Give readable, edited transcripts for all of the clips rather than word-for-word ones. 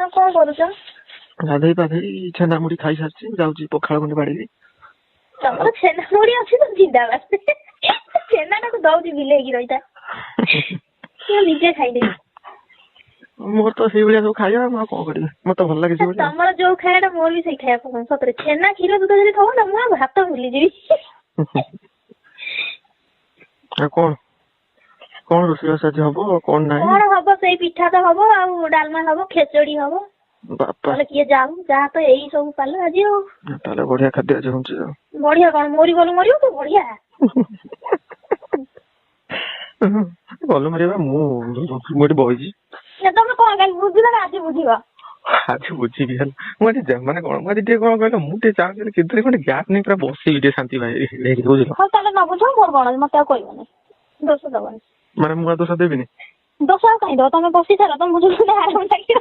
ତମେ କଣ କରୁଛ? ଗାଧେଇ ପାଧେଇ ଛେନା ମୁଢି ଖାଇ ସାରିଛି, ଯାଉଛି ପଖାଳ ଖଣ୍ଡେ ବାଢିବି। ତମର ଛେନା ମୁଢି ଅଛି ତ ଜିନ୍ଦାବାଦ। ଛେନା ଟାକୁ ଦଉଛି ବିଲେଇକି, ରହିଥା ମୁଁ ନିଜେ ଖାଇଦେବି। ମୋର ତ ସେଇଭଳିଆ ସବୁ ଖାଇବା, ମୁଁ ଆଉ କଣ କରିବି? ମତେ ଭଲ ଲାଗେ ସେଇଭଳିଆ। ତମର ଯୋଉ ଖାଇବା ଟା, ମୋର ବି ସେଇ ଖାଇବା ପସନ୍ଦ ସତରେ। ଛେନା, କ୍ଷୀର, ଦୁଧ ଯଦି ଥବ ନା, ମୁଁ ଆଉ ଭାତ ଭୁଲିଯିବି। ଆଉ କଣ କଣ ରୋଷେଇବାସ ଆଜି ହବ, କଣ ନାହିଁ? କଣ ହବ, ସେଇ ପିଠା ତ ହବ, ଆଉ ଡାଲମା ହବ, ଖେଚଡି ହବ। ବାପା, ନହେଲେ କିଏ ଯାଉ ଯାହା ତ ଏଇ ସବୁ ପାଲ ଆଜି ଆଉ। ତାହେଲେ ବଢିଆ ଖାଦ୍ୟ ଆଜି ହଉଛି ଆଉ। ବଢିଆ କଣ, ମରିଗଲୁ ମରିବ ତ ବଢିଆ। ଗଲୁ ମରିବା, ମୁଁ ଏଠି ବଇଛି। ନା, ତମେ କଣ କାଲି ବୁଝିଲ ନା ଆଜି ବୁଝିବ? ଆଜି ବୁଝିବି ହେଲା। ମୁଁ ଆଜି ମାନେ କଣ, ମୁଁ ଆଜି ଟିକେ କଣ କହିଲ, ମୁଁ ଟିକେ ଚାହୁଁଛି କେତେ ଖଣ୍ଡେ ଗ୍ୟାପ୍ ନେଇ ପୁରା ବସିବି ଟିକେ ଶାନ୍ତି ଭାଇ ହେଇକି, ବୁଝିଲ? ହଉ ତାହେଲେ ନ ବୁଝ, ମୋର କଣ ଅଛି? ମତେ ଆଉ କହିବନି, ଦୋଷ ଦବନି। ମାନେ ମୁଁ ଆଉ ଦୋଷ ଦେବିନି? ଦୋଷ ଆଉ କାହିଁ ଦବ? ତମେ ବସି ସାର, ତମେ ବୁଝୁଛ, ଆରାମ ଲାଗିବ।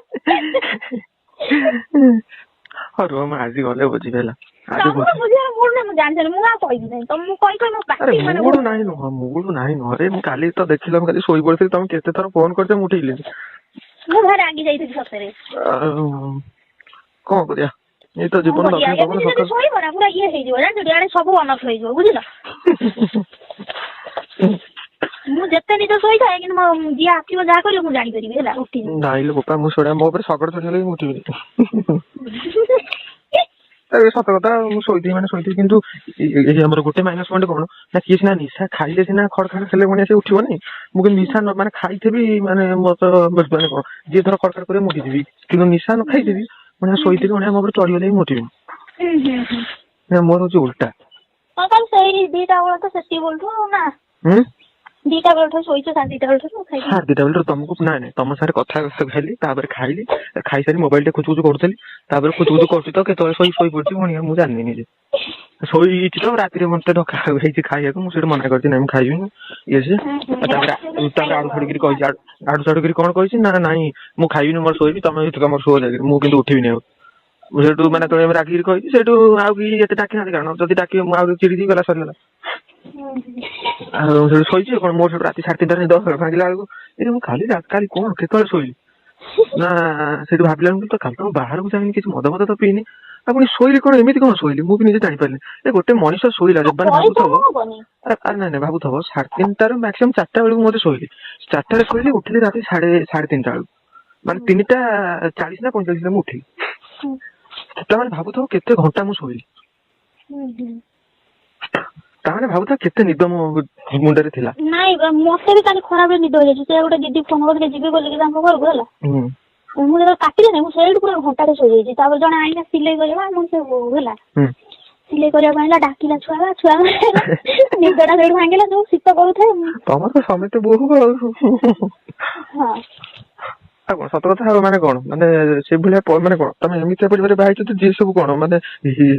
ହଁ ରୁହ, ମୁଁ ଆଜି ଗଲେ ବୁଝିବି ହେଲା, ଆଜି ତମର ବୁଝିବି। ବୁଝିବାର ମୁଡ୍ ନାହିଁ, ମୁଁ ଜାଣିସାରିଲି। ମୁଁ ଆଉ କହିବି ନାହିଁ। ତମକୁ କହି କହି ମୋ ଆରେ ପାଟି ମାନେ ମୁଡ୍ ନାହିଁ ନୁହଁ, ମୁଡ୍ ନାହିଁ ନୁହଁ ରେ। ମୁଁ କାଲି ତ ଦେଖିଲ, ମୁଁ କାଲି ଶୋଇ ପଡିଥିଲି। ତମେ କେତେ ଥର ଫୋନ କରିଛ, ମୁଁ ଉଠେଇଲିନି। ମୁଁ ଭାରି ରାଗି ଯାଇଥିଲି ସତରେ। ଆଉ କଣ କରିବା, ଏଇ ତ କଣ ଜୀବନ। କରିବା, ଦକ୍ଷିଣ ପବନ ଏମିତି ଯଦି ସକାଳୁ ଶୋଇବ ନା, ପୁରା ଇଏ ହେଇଯିବ ଜାଣିଛ, ଆଡେ ସବୁ ଅନର୍ଥ ହେଇଯିବ, ବୁଝିଲ? ମୁଁ ଯେତେ ନିଦ ଶୋଇଥାଏ, କିନ୍ତୁ ମୋ ଯିଏ ଆସିବ ଯାହା କରିବ ମୁଁ ଜାଣିପାରିବି ହେଲା, ଉଠିବି। ନାଇଁ ଲୋ ବୋପା, ମୁଁ ଶୋଇଲା ମୋ ଉପରେ ଶଗଡ଼ ଚଢିଗଲେ ବି ମୁଁ ଉଠିବିନି। ଆରେ ସତ କଥା, ମୁଁ ଶୋଇଥିବି ମାନେ ଶୋଇଥିବି। କିନ୍ତୁ ଏଇ ଆମର ଗୋଟେ ମାଇନସ ପଏଣ୍ଟ କଣ ନା, କିଏ ସିନା ନିଶା ଖାଇଲେ ସିନା ଖଡ ଖାଡ ହେଲେ ପୁଣି ସେ ଉଠିବନି। ମୁଁ କିନ୍ତୁ ନିଶା ନ ମାନେ ଖାଇଥିବି, ମାନେ ମତେ ମାନେ କଣ, ଯିଏ ଧର ଖଡ ଖାଡ କରିବ ମୁଁ ଉଠିଯିବି। କିନ୍ତୁ ନିଶା ନ ଖାଇଥିବି ମାନେ ଶୋଇଥିବି, ମାନେ ମୋ ଉପରେ ଚଢିଗଲେ ବି ମୁଁ ଉଠିବିନି। ହୁଁ ହୁଁ ହୁଁ ନା, ମୋର ହଉଛି ଉଲ୍ଟା। ହଁ, ତାହେଲେ ସେଇ 2ଟା ବେଳ ତ ସେତିକି ବେଳଠୁ ନା? ହୁଁ। 2ଟା ବେଳଠୁ ଶୋଇଛ, 2:30 ବେଳଠୁ ଖାଇକି? 2:30 ବେଳଠୁ ତମକୁ, ନାଇଁ ନାଇଁ, ତମ ସାଙ୍ଗରେ କଥା ହେଲି, ତାପରେ ଖାଇଲି। ଖାଇସାରି ମୋବାଇଲ ଟେ ଖୁଚୁ ଖୁଚୁ କରୁଥିଲି। ତାପରେ ଖୁଚୁ ଖୁଚୁ କରୁଛି ତ କେତେବେଳେ ଶୋଇ ଶୋଇ ପଡିଛି ପୁଣି ମୁଁ ଜାଣିନି ନିଜେ। ଶୋଇଛି ତ ରାତିରେ ମତେ ଡକା ହେଇଛି ଖାଇବାକୁ, ମୁଁ ସେଇଠୁ ମନା କରିଛି, ନାଇଁ ମୁଁ ଖାଇବିନି, ଇଏ ସିଏ। ତାପରେ ତାପରେ ଆଡୁ ସାଡୁ କରି କହିଛି, ଆଡୁ ସାଡୁ କରି କଣ କହିଛି ନା, ନାଇଁ ମୁଁ ଖାଇବିନି, ମୋର ଶୋଇବି, ତମେ ତମର ଶୁଅ ଯାଇକିରି, ମୁଁ କିନ୍ତୁ ଉଠିବିନି ଆଉ। ମୁଁ ସେଇଠୁ ମାନେ ତମେ ରାଗିକିରି କହିଛି, ସେଇଠୁ ଆଉ କେହି ଏତେ ଡାକି ନାହାନ୍ତି। କାରଣ ଯଦି ଡାକିବେ ମୁଁ ଆଉ ଚିଡିଯିବି, ଗଲା ସରିଗଲା। ଆଉ ସେଇଠୁ ଶୋଇଛି କଣ, ମୋର ସେଇଠୁ ରାତି 3:30ରେ ନିଦ ଭାଙ୍ଗିଲା ବେଳକୁ, ଏ ମୁଁ କାଲି କାଲି କଣ କେତେବେଳେ ଶୋଇଲି ନା, ସେଇଠୁ ଭାବିଲା ବେଳକୁ ତ କାଲି ତ ମୁଁ ବାହାରକୁ ଯାଇନି, କିଛି ମଦ ଫଦ ତ ପିଇନି, ଆଉ ପୁଣି ଶୋଇଲି କଣ, ଏମିତି କଣ ଶୋଇଲି, ମୁଁ ବି ନିଜେ ଜାଣିପାରିଲିନି। ଏ ଗୋଟେ ମଣିଷ ଶୋଇଲା ମାନେ ଭାବୁଥିବ ପରିଶ୍ରମ ହବନି। ଆରେ ଆରେ ନାଇଁ ନାଇଁ, ଭାବୁଥିବ 3:30ରୁ ମ୍ୟାକ୍ସିମମ୍ 4ଟା ବେଳକୁ ମୁଁ ବୋଧେ ଶୋଇଲି। 4ଟାରେ ଶୋଇଲି, ଉଠିଲି ରାତି 3:30 ବେଳକୁ, ମାନେ 3:40 ନା 45ରେ ମୁଁ ଉଠିଲି। ତାମାନେ ଭାବୁଥିବ କେତେ ଘଣ୍ଟା ମୁଁ ଶୋଇଲି। ହୁଁ ହୁଁ ତାମାନେ ଭାବୁଥିବ କେତେ ନିଦ ମୋ ମୁଣ୍ଡରେ ଥିଲା। ନାଇଁ, ମତେ ବି କାଲି ଖରାପରେ ନିଦ ହେଇଯାଇଛି। ସେ ଗୋଟେ ଦିଦି ଫୋନ କରିଥିଲେ ଯିବି ବୋଲିକି ତାଙ୍କ ଘରକୁ ହେଲା। ମୁଁ ଯେତେବେଳେ କାଟିଲି, ମୁଁ ସେଇଠୁ ପୁରା ଘଣ୍ଟାଟେ ଶୋଇଯାଇଛି। ତାପରେ ଜଣେ ଆଇଲା ସିଲେଇ କରିବା ଆମ ସେ ହେଲା, ସିଲେଇ କରିବା ପାଇଁ ହେଲା, ଡାକିଲା ଛୁଆ ଛୁଆ, ନିଦଟା ସେଇଠୁ ଭାଙ୍ଗିଲା, ଯୋଉ ଶୀତ କରୁଥାଏ। ତମର ତ ସମସ୍ତେ ବୋହୁ ଆଉ। ହଁ। ଆଉ କଣ, ସତ କଥା। ଆଉ ମାନେ କଣ, ମାନେ ସେଇଭଳିଆ ମାନେ କଣ, ତମେ ଏମିତିଆ ପରିବାରରେ ବାହା ହେଇଛ ଯିଏ ସବୁ କଣ ମାନେ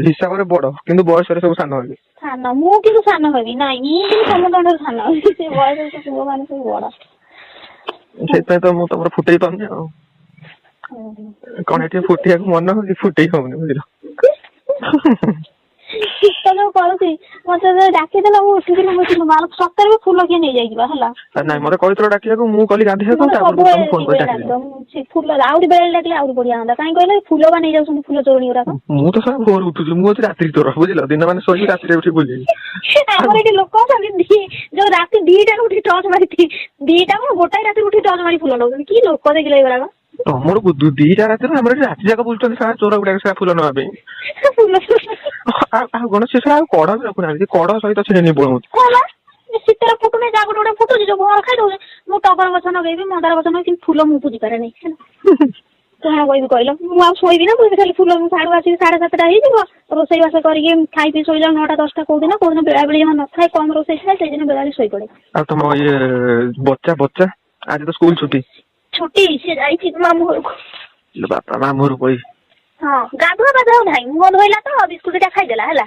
ହିସାବରେ ବଡ କିନ୍ତୁ ବୟସରେ ସବୁ ସାନ ହେବେ। ସାନ, ମୁଁ କିନ୍ତୁ ସାନ ହେବି ନାଇଁ, ମୁଁ କିନ୍ତୁ ସମସ୍ତଙ୍କ ଠାରୁ ସାନ ହେବି। ସେ ବୟସରେ ପୁଅ ମାନେ ସବୁ ବଡ। ସେଇଥିପାଇଁ ତ ମୁଁ ତମର ଫୁଟେଇ ପାରୁନି ଆଉ କଣ, ଏଠି ଫୁଟେଇବାକୁ ମନ ହଉଛି, ଫୁଟେଇ ହଉନି, ବୁଝିଲ? ଶୀତ ଯୋଉ କରୁଛି, ମତେ ଯେତେବେଳେ ଡାକିଦେଲା ମୁଁ ଉଠିକିନା, ମୁଁ ମାଲ ସତରେ ବି ଫୁଲ କିଏ ନେଇଯାଇଯିବା ହେଲା। ନାଇଁ, ମତେ କହିଥିଲ ଡାକିବାକୁ, ମୁଁ କଲି ଗାଧେଇବାକୁ। ମତେ ତାପରେ ସବୁବେଳେ ତମକୁ ଫୋନ କରି ଏଇଭଳିଆ ଡାକିଲି। ଡାକିବ। ସେ ଫୁଲ ଆହୁରି ବେଳେ ଡାକିଲେ ଆହୁରି ବଢିଆ ହୁଅନ୍ତା। କାହିଁ କହିଲେ, ଫୁଲ ବା ନେଇଯାଉଛନ୍ତି, ଫୁଲ ଚୋରଣୀ ଗୁଡାକ। ମୁଁ ତ ସାରା ଭୋରୁ ଉଠୁଛି, ମୁଁ ହଉଛି ରାତ୍ରି ଚୋର, ବୁଝିଲ? ଦିନ ମାନେ ଶୋଇବି, ରାତିରେ ଉଠି ବୁଲିବି। ଆମର ଏଠି ଲୋକ ଅଛନ୍ତି ଯୋଉ ରାତି 2ଟାରୁ ଉଠି ଟର୍ଚ ମାରି, 2ଟା କଣ, 1ଟାଏ ରାତିରୁ ଉଠି ଟର୍ଚ ମାରି ଫୁଲ ନଉଛନ୍ତି। କି ଲୋକ ଦେଖିଲେ ଏଗୁଡାକ? ତମର 2ଟା ରାତିରୁ, ଆମର ଏଠି ରାତି ଯାକ ବୁଲୁଛନ୍ତି ସାରା ଚୋର ଗୁଡାକ ସାରା ଫୁଲ ନବା ପାଇଁ। ଫୁଲ ଆଉ କଣ, ସେ ସାରା ଆଉ କଢ ବି ରଖୁନାହାନ୍ତି, ସେ କଢ ସହିତ ଛିଡେଇ ନେଇ ପଳଉଛନ୍ତି। ହଁ ବା, ଏ ଶୀତରେ ଫୁଟୁନି, ଯାହା ଗୋଟେ ଗୋଟେ ଫୁଟୁଛି ଯୋଉ ଭର ଖାଇ ଦଉଛି। ମୁଁ ଟଗର ଗଛ ଲଗେଇବି, ମନ୍ଦାର ଗଛ ଲଗେଇବି, କିନ୍ତୁ ଫୁଲ ମୁଁ ପୂଜି ପାରେନି ହେଲା। କଣ କହିବି କହିଲ? ମୁଁ ଆଉ ଶୋଇବି ନା, ମୁଁ ଖାଲି ଫୁଲ। ମୁଁ ସାଡୁ ଆସିବି 7:30 ହେଇଯିବ। ରୋଷେଇ ବାସ କରିକି ଖାଇ ପିଇ ଶୋଇଲା 9ଟା 10ଟା। କୋଉଦିନ କୋଉଦିନ ବେଳା ବେଳି ଜମା ନଥାଏ, କମ ରୋଷେଇ ଥାଏ, ସେଇଦିନ ବେଳାବେଳି ଶୋଇପଡେ। ଆଉ ତମ ଇଏ ବଚ୍ଚା ବଚ୍ଚା, ଆଜି ତ ସ୍କୁଲ ଛୁଟି। ଛୁଟି, ସିଏ ଯାଇଛି ମାମୁଁ ଘରକୁ। ଇଲୋ ବାପା, ମାମୁଁ ଘରକୁ ପଳେଇ। ହଁ, ଗାଧୁଆ ପାଧୁଆ ନାହିଁ। ମୁହଁ ଧୋଇଲା ତ ବିସ୍କୁଟ ଟା ଖାଇଦେଲା ହେଲା।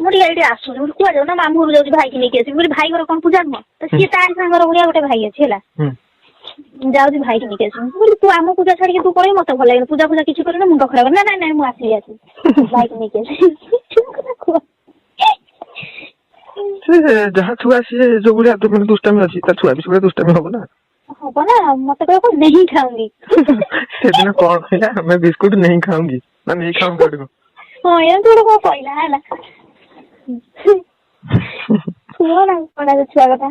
ମୁଁ ଟିକେ ଏଇଠି ଆସୁଛି। ମୁଁ କୁଆଡେ ଯାଉ ନା, ମାମୁଁ ଘରକୁ ଯାଉଛି, ଭାଇକି ନେଇକି ଆସିବି। ମୁଁ କହିଲି, ଭାଇ ଘର କଣ ପୂଜା ନୁହଁ ତ? ସିଏ ତାରି ସାଙ୍ଗର ଭଳିଆ ଗୋଟେ ଭାଇ ଅଛି ହେଲା। ଯାଉଛି ଭାଇକି ନେଇକି ଆସିବି। ମୁଁ କହିଲି, ତୁ ଆମ ପୂଜା ଛାଡିକି ତୁ ପଳେଇବୁ, ମତେ ଭଲ ଲାଗିବନି। ପୂଜା ଫୂଜା କିଛି କରିନି, ମୁଣ୍ଡ ଖରାପ। ନା ନାଇଁ ନାଇଁ, ମୁଁ ଆସିବି ଆସିବି, ଭାଇକି ନେଇକି ଆସିବି। କୁହ। ସେ ଯାହା ଛୁଆ, ସିଏ ଯୋଉ ଭଳିଆ ମାନେ ଦୁଷ୍ଟାମି ଅଛି, ତା ଛୁଆ ବି ସେଇଭଳିଆ ଦୁଷ୍ଟାମି ହବ ନା। ହବ ନା, ମତେ କହିବ नहीं खाऊंगी। ସେଦିନ କଣ କହିଲା, ଆମେ ବିସ୍କୁଟ ନେଇ ଖାଉଁଗି ନା ନେଇ ଖାଉଁଗି ଗୋଟେ କଣ? ହଁ, ଏମିତି ଗୋଟେ କଣ କହିଲା ହେଲା। ଶୁଣ ନା, କଣ ଛୁଆ କଥା।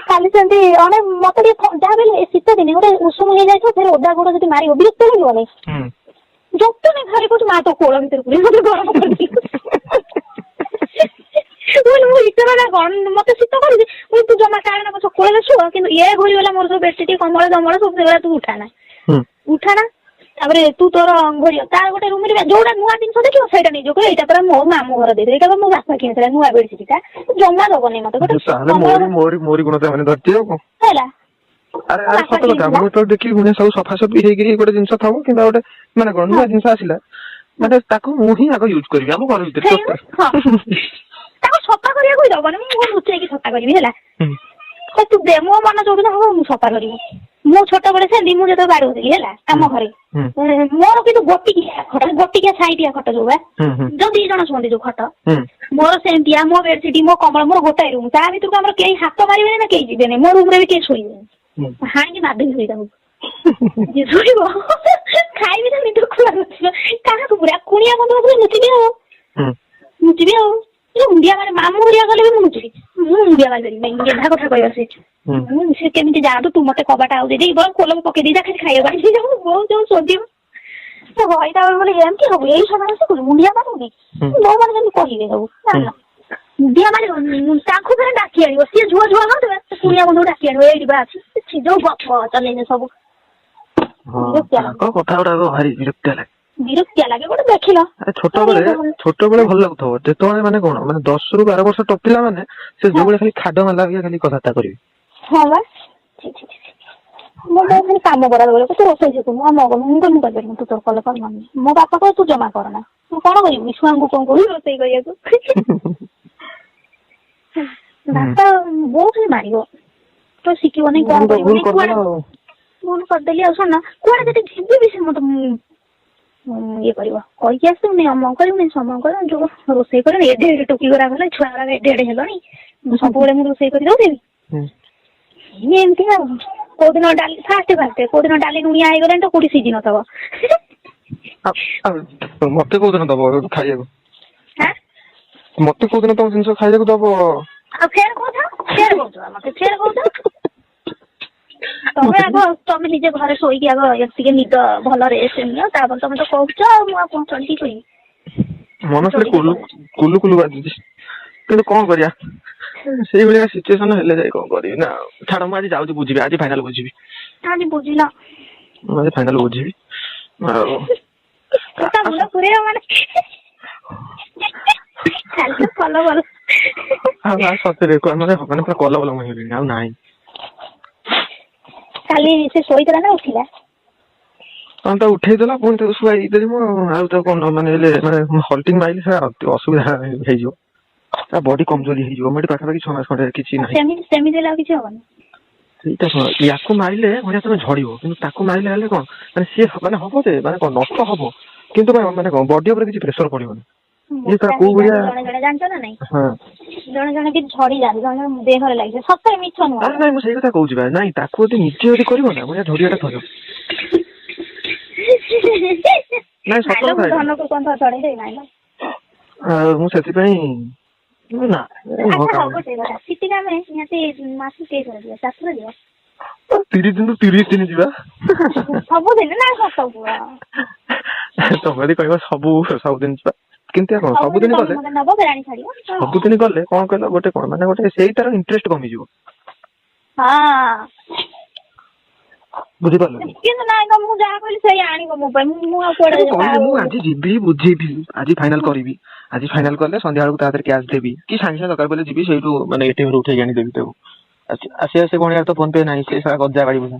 କାଲି ସେମିତି ଅଣେ ମତେ ଟିକେ ଯାହା ବି ହେଲେ ଶୀତ ଦିନେ ଗୋଟେ ଉଷୁମ ହେଇଯାଇଥିବ, ଫେରେ ଓଦା ଗୋଡ ଯଦି ମାରିବ ବିରକ୍ତ ଲାଗିବନି? ଯତନେ ଘରେ କହୁଛି, ମା ତୋ କୋଳ ଭିତରେ ପୁରେଇ ମତେ ଗରମ କରିଦିଏ। ମୁଁ କହିଲି ମୁଁ ହିଟର ନା କଣ, ମତେ ଶୀତ କରୁଛି? ମୁଁ ତୁ ଜମା କାରଣ ପଛ କୋଳରେ ଶୁଅ, କିନ୍ତୁ ଇଏ ଘୋରିଗଲା ମୋର ସବୁ ବେଡସିଟ୍ କମ୍ବଳ ଦମଳ ସବୁ ସେଗୁଡ଼ା ତୁ ଉଠାନା, ଉଠାନା। ତାପରେ ତୁ ତୋର ଘୋରିବ ତାର ଗୋଟେ ରୁମରେ, ଯୋଉଟା ନୂଆ ଜିନିଷ ଦେଖିବ ସେଇଟା ନେଇଯିବ, କହିବ ଏଇଟା ପରା ମୋ ମାମୁଁ ଘର ଦେଇଥିଲେ, ଏଇଟା ମୋ ବାପା କିଣିଥିଲା ନୂଆ ବେଡସିଟ୍ ଟା। ଜମା ଦବନି ମତେ ଗୋଟେ ତାହେଲେ କମ୍ବଳ। ମୋରି ମୋରି ମୋରି ଗୁଣ ସେମାନେ ଧରିଛି ଆଉ କଣ। ହେଲା। ଆରେ ଆରେ, ବାପା ସତ କଥା। କିଣିଥିଲା। ମୁଁ ଯେତେବେଳେ ଦେଖିବି ପୁଣି ସବୁ ସଫାସଫି ହେଇକିରି ଗୋଟେ ଜିନିଷ ଥବ କିମ୍ବା ଗୋଟେ ମାନେ କଣ ନୂଆ ଜିନିଷ ଆସିଲା, ମାନେ ତାକୁ ମୁଁ ହିଁ ଆଗ ୟୁଜ କରିବି ଆମ ଘର ଭିତରେ। ସେଇ ହଁ, ତାକୁ ସଫା କରିବାକୁ ହିଁ ଦବନି। ମୁଁ ଲୁଚେଇକି ସଫା କରିବି ହେଲା। ତ ତୁ ଦେ, ମୋ ମନ ଯୋଉଦିନ ହବ ମୁଁ ସଫା କରିବି। ମୁଁ ଛୋଟବେଳେ ସେମିତି, ମୁଁ ଯେତେବେଳେ ବାଡଉଥିଲି ହେଲା ଆମ ଘରେ, ମୋର କିନ୍ତୁ ଗୋଟିକିଆ ଖଟ, ଗୋଟିକିଆ ସାଇଟିଆ ଖଟ ଯୋଉ ବା, ହୁଁ ହୁଁ ଯୋଉ ଦି ଜଣ ଶୁଅନ୍ତି ଯୋଉ ଖଟ, ମୋର ସେମିତିଆ, ମୋ ବେଡସିଟ୍ ମୋ କମ୍ବଳ, ମୋର ଗୋଟାଏ ରୁମ୍, ତା ଭିତରକୁ ଆମର କେହି ହାତ ମାରିବେନି ନା କେହି ଯିବେନି। ମୋ ରୁମରେ ବି କେହି ଶୋଇବେନି। ହାଣିକି ମାରିଦେବି ଶୋଇ ତାକୁ। ଯିଏ ଶୋଇବ ଖାଇବି ନା ନିଦ ଖୋଲା ନଥିବ କାହାକୁ, ପୁରା କୁଣିଆ ବନ୍ଧୁ ଲୁଚିବି ଆଉ ଲୁଚିବି ଆଉ ଏ ମୁଣ୍ଡିଆ ମାରେ, ମାମୁଁ ଘରିଆ ଗଲେ ବି ମୁଁ ଲୁଚିବି। ମୁଁ ମୁଣ୍ଡିଆ ମାରିପାରିବି ଗେନ୍ଧା କଥା କହିବ ସେ। ମୁଁ ସେ କେମିତି ଯାଆନ୍ତୁ, ତୁ ମତେ କବାଟ ଆଉ ଦେଇଦେଇ ବରଂ କୋଲକୁ ପକେଇ ଦେଇ ଯା, ଖାଲି ଖାଇବାକୁ ଆଣି ଯାଉ। ବହୁତ ଯୋଉ ଶୋଧିବ ହଇତା ବୋଲି ଏମିତି ହବୁ, ଏଇ ସମୟରେ ଶିଖୁଛୁ ମୁଣ୍ଡିଆ ମାରୁନି? ବୋଉ ମାନେ ଯେମିତି କହିବେ ସବୁ ନା ନା ମୁଣ୍ଡିଆ ମାରିବ ତାଙ୍କୁ ଫେରେ ଡାକି ଆଣିବ। ସିଏ ଝୁଅ ଝୁଅ ହଉଥିବେ, ସେ କୁଣିଆ ବନ୍ଧୁ ଡାକି ଆଣିବ, ଏଇଠି ବା ଅଛି। ଛି, ଯୋଉ ଗପ ଚଲେଇବେ ସବୁ। ବିରକ୍ତିଆ ଲାଗେ। ତାଙ୍କ କଥା ଗୁଡାକ ଭାରି ବିରକ୍ତିଆ ଲାଗେ। ବିରକ୍ତିଆ ଲାଗେ ଗୋଟେ ଦେଖିଲ। ଆରେ ଛୋଟବେଳେ ଛୋଟବେଳେ ଭଲ ଲାଗୁଥିବ, ଯେତେବେଳେ ମାନେ କଣ ମାନେ 10ରୁ 12 ବର୍ଷ ଟପିଲା ମାନେ ସେ ଯୋଉଭଳିଆ ଖାଲି ଖାଡ ମାରିଲା ଭଳିଆ ଖାଲି କଥାବାର୍ତ୍ତା କରିବେ। ହଁ ବା, ଛି ଛି ଛି ଛି। ମୋ ବୋଉ ଖାଲି କାମ କରା ବେଳେ ତୁ ରୋଷେଇ ଶିଖୁନୁ, ଅମକ ମୁଁ କହିଲି ମୁଁ କରିପାରିବିନି, ତୁ ତୋର କଲେ କର ନହେଲେ ନାହିଁ। ମୋ ବାପା କହେ ତୁ ଜମା କରନା। ମୁଁ କଣ କରିବି, ଛୁଆଙ୍କୁ କଣ କହିବି ରୋଷେଇ କରିବାକୁ? ବାପା ବୋଉ ଖାଲି ମାରିବ, ତ ଶିଖିବନି କଣ ମୁଁ ତ ଭୁଲ କରିବନି କୁଆଡେ। କରିଦେଲ ଆଉ। ଭୁଲ କରିଦେଲି ଆଉ। ଶୁଣ, କୁଆଡେ ଯଦି ଯିବି ବି ସେ ମତେ ଇଏ କରିବ, କହିକି ଆସିବୁନି, ଅମକ କରିବୁନି, ସମକ କରିବୁନି, ଯୋଉ ରୋଷେଇ କରିବୁନି, ଏଡେ ଏଡେ ଟୋକି ଗୁରାକ ହେଲେ, ଛୁଆ ଗୁରାକ ଏଡେ ଏଡେ ହେଲଣି, ସବୁବେଳେ ମୁଁ ରୋଷେଇ କରି ଦଉଥିବି। ଏମିତି ଆଉ କୋଉଦିନ ଡାଲି ଫାଷ୍ଟ ଫାଷ୍ଟ କୋଉଦିନ ଡାଲି ଲୁଣିଆ ହେଇଗଲାଣି ତ କୋଉଠି ସିଝି ନଥିବ। ଆଉ ମତେ କୋଉଦିନ ଦବ ଖାଇବାକୁ? ହାଁ? ମତେ କୋଉଦିନ ତମ ଜିନିଷ ଖାଇବାକୁ ଦବ? ଆଉ ଫେର କହୁଛ, ଫେର କହୁଛ ମତେ, ଫେର କହୁଛ ତମେ। ଆଗ ତମେ ନିଜେ ଘରେ ଶୋଇକି ଆଗ ଟିକେ ନିଦ ଭଲ ରେଷ୍ଟ ନିଅ, ତାପରେ ତମେ ତ କହୁଛ ଆଉ ମୁଁ ଆଉ କଣ ଚଳିକି କହିବି? ମନ ଖାଲି କୁଲୁ କୁଲୁ କୁଲୁ ବାଜୁଛି, କିନ୍ତୁ କଣ କରିବା, ସେଇଭଳିଆ ସିଚୁଏସନ ହେଲେ ଯାଇ କଣ କରିବି ନା। ଛାଡ, ମୁଁ ଆଜି ଯାଉଛି ବୁଝିବି, ଆଜି ଫାଇନାଲ ବୁଝିବି। ଆଜି ବୁଝିଲ? ମୁଁ ଆଜି ଫାଇନାଲ ବୁଝିବି ଆଉ। ତା ମୁଣ୍ଡ ପୁରେଇବ ମାନେ ଖାଲି ତ କଲ ଭଲ। ଆଉ ଆଉ ସତରେ ମାନେ ମାନେ ପୁରା କଲ ବଲ ମୁଁ ହେଇଗଲିଣି, ଆଉ ନାହିଁ। କାଲି ସେ ଶୋଇଥିଲା ନା ଉଠିଲା? ହଁ, ତାକୁ ଉଠେଇଦେଲା, ପୁଣି ତାକୁ ଶୁଆଇ ଦେଲି ମୁଁ। ଆଉ ତାକୁ କଣ ମାନେ ହେଲେ ମାନେ ହଲ୍ଟିଂ ମାଇଲେ ସେଟା ଅସୁବିଧା ହେଇଯିବ, ତା ବଡି କମଜୋରି ହେଇଯିବ। ମୁଁ ଏଠି ପାଖାପାଖି 6 ମାସ ଖଣ୍ଡେ କିଛି ନାହିଁ। ସେମିତି ସେମିତି ହେଲେ ଆଉ କିଛି ହବନି। ସେଇଟା ଶୁଣ, ୟାକୁ ମାରିଲେ ଭଳିଆ ତମେ ଝଡିବ, କିନ୍ତୁ ତାକୁ ମାରିଲେ ହେଲେ କଣ ମାନେ ସିଏ ମାନେ ହବ ଯେ ମାନେ କଣ ନଷ୍ଟ ହବ, କିନ୍ତୁ ମାନେ କଣ ବଡି ଉପରେ କିଛି ପ୍ରେସର ପଡିବନି। ଇଏ ତାର ମୋଟା କୋଉ ଭଳିଆ ହେଇଯାନ୍ତି ଜଣେ ଜଣେ, ଜାଣିଛ ନା ନାଇଁ? ହଁ। ଜଣେ ଜଣେ ବି ଝଡି ଯାଆନ୍ତି, ଜଣେ ଜଣେ ଦେହରେ ଲାଗିଯାଏ, ସତରେ ମିଛ ନୁହଁ। ଆରେ ନାଇଁ, ମୁଁ ସେଇ କଥା କହୁଛି ବା। ନାଇଁ, ତାକୁ ଯଦି ନିଜେ ଯଦି କରିବ ନା ଭଳିଆ ଝଡିବାଟା ଥୟ। ନାଇଁ, ସତ ନାଇଁ ଲୋ, କଥା ମୁଁ ଏଇଟା। ଧନକୁ କଣ ଚଢେଇ ଦେବି? ନାଇଁ ଲୋ। ଆଉ ମୁଁ ସେଥିପାଇଁ ନା ନୁହଁ। ଆଚ୍ଛା କାମ ହଉ, ଗୋଟେ କଥା, ସେଠିକି ଆମେ ନିହାତି ମାସକୁ କେଇଥର ଯିବା? ଚାରିଥର ଯିବା? 30 ଦିନରୁ 30 ଦିନ ଯିବା। ସବୁଦିନ ନା ସତ କୁହ। ତମେ ଯଦି କହିବ ସବୁ ସବୁଦିନ ଯିବା, କିନ୍ତୁ କଣ ସବୁଦିନ ସବୁଦିନ ତମେ ଗଲେ ମତେ ନବ ଫେରେ ଆଣି ଛାଡିବ। ସବୁଦିନ ଗଲେ କଣ କହିଲ, ଗୋଟେ କଣ ମାନେ ଗୋଟେ ସେଇ ତାର ଇଣ୍ଟରେଷ୍ଟ କମିଯିବ। ବୁଝିପାରିଲ କି? କିନ୍ତୁ ନାଇଁ ତ ମୁଁ ଯାହା କହିଲି ସେଇ ଆଣିବ ମୋ ପାଇଁ। ମୁଁ ଆଉ କୁଆଡେ ମୁଁ କହିଲି ମୁଁ ଆଜି ଯିବି ବୁଝିବି, ଆଜି ଫାଇନାଲ କରିବି। ଆଜି ଫାଇନାଲ କଲେ ସନ୍ଧ୍ୟା ବେଳକୁ ତା ଦେହରେ କ୍ୟାସ୍ ଦେବି କି ସାଙ୍ଗେ ସାଙ୍ଗେ ଦରକାର ପଡ଼ିଲେ ଯିବି ସେଇଠୁ ମାନେ ଏଟିଏମ ରୁ ଉଠେଇକି ଆଣି ଦେବି ତାକୁ। ଆସିବା ସେ ଗଣିବାର ତ ଫୋନ ପେ ନାହିଁ, ସେ ଶଳା ଗଜା ବାଡି ବସା।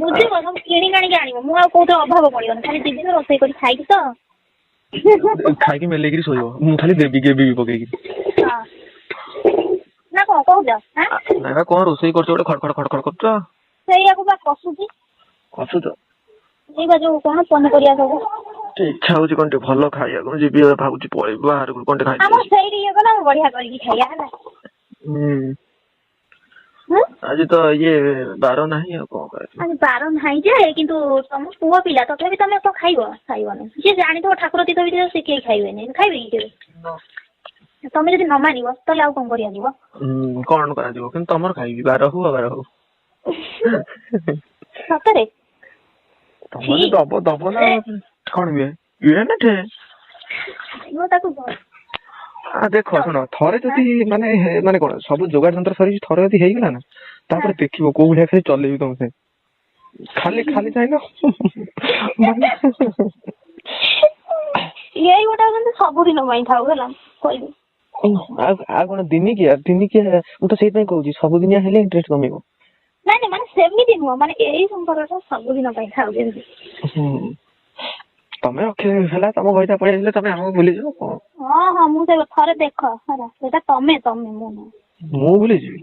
ବୁଝିବ, ସବୁ କିଣିକି ଆଣିକି ଆଣିବ। ମୁଁ ଆଉ କୋଉଠି ଅଭାବ ପଡିବନି, ଖାଲି ଯିବି ତ ରୋଷେଇ କରି ଖାଇକି ତ। ଖାଇକି ମେଲେଇକିରି ଶୋଇବ, ମୁଁ ଖାଲି ଦେବି ଗେବିବି ପକେଇକି। ହଁ ନା କଣ କହୁଛ ଆଁ? ନାଇଁ ବା, କଣ ରୋଷେଇ କରୁଛ ଗୋଟେ ଖଡ ଖଡ ଖଡ ଖଡ କରୁଛ? ସେଇଆକୁ ବା କଷୁଛି। କଷୁଛ? ଏଇ ବା ଯୋଉ କଣ ପନିପରିବା ସବୁ। ଟିକେ ଇଚ୍ଛା ହଉଛି କଣ ଟିକେ ଭଲ ଖାଇବାକୁ। ମୁଁ ଯିବି ଏବେ ଭାବୁଛି, ପଳେଇବି ବାହାରକୁ କଣ ଟିକେ ଖାଇକି ଆମର ଆସିବି। ସେଇଠି ଇଏ କଲେ ଆମେ ବଢିଆ କରିକି ଖାଇବା ହେଲା। ହୁଁ। ହୁଁ। ଆଜି ତ ଇଏ ବାର ନାହିଁ, ଆଉ କଣ କରାଯିବ? ଆଜି ବାର ନାହିଁ ଯେ, କିନ୍ତୁ ତମ ପୁଅ ପିଲା, ତଥାପି ତମେ କଣ ଖାଇବ? ଖାଇବନି। ଯିଏ ଜାଣିଥିବ ଠାକୁର ତୀର୍ଥ ବି ସେ କେହି ଖାଇବେନି। ଖାଇବେ କି କେବେ? ତମେ ଯଦି ନ ମାନିବ ତାହେଲେ ଆଉ କଣ କରିବା ଯିବ? ହୁଁ, କଣ କରାଯିବ? କିନ୍ତୁ ତମର ଖାଇବି, ବାର ହଉ ଅବାର ହଉ। ସତରେ? ତମର ଦବ ଦବ ନା କଣ ବି ଇଏ ନା ଠେ। ଖାଇବ ତାକୁ। ଆ ଦେଖ, ଶୁଣ, ଥରେ ଯଦି ମାନେ ମାନେ କଣ ସବୁ ଯୋଗାଡ଼ ଯନ୍ତ୍ର ସରିଛି, ଥରେ ଯଦି ହେଇଗଲା ନା, ତାପରେ ଦେଖିବ କୋଉ ଭଳିଆ ଖାଲି ଚଲେଇବି ତମ ସାଙ୍ଗେ। ଖାଲି ଖାଲି ଚାହିଁଲ ମାନେ। ଏଇ ଗୋଟେ କିନ୍ତୁ ସବୁଦିନ ପାଇଁ ଥାଉ, ହେଲା, କହିବି। ଆଉ କଣ ଦିନିକିଆ ଦିନିକିଆ? ମୁଁ ତ ସେଇଥିପାଇଁ କହୁଛି, ସବୁଦିନିଆ ହେଲେ ଇଣ୍ଟରେଷ୍ଟ କମିବ। ନାଇଁ ନାଇଁ, ମାନେ ସେମିତି ନୁହଁ, ମାନେ ଏଇ ସମ୍ପର୍କଟା ସବୁଦିନ ପାଇଁ ଥାଉ ଯେମିତି। ହୁଁ, ତମେ ରଖି ହେଲା, ତମ ଘଇତା ପଳେଇ ଆସିଲେ ତମେ ଆମକୁ ଭୁଲିଯିବ କଣ? ହଁ ହଁ, ମୁଁ ସେ ଥରେ ଦେଖ ହେଲା, ସେଇଟା ତମେ ତମେ ମୁଁ ନୁହଁ। ମୁଁ ଭୁଲିଯିବି?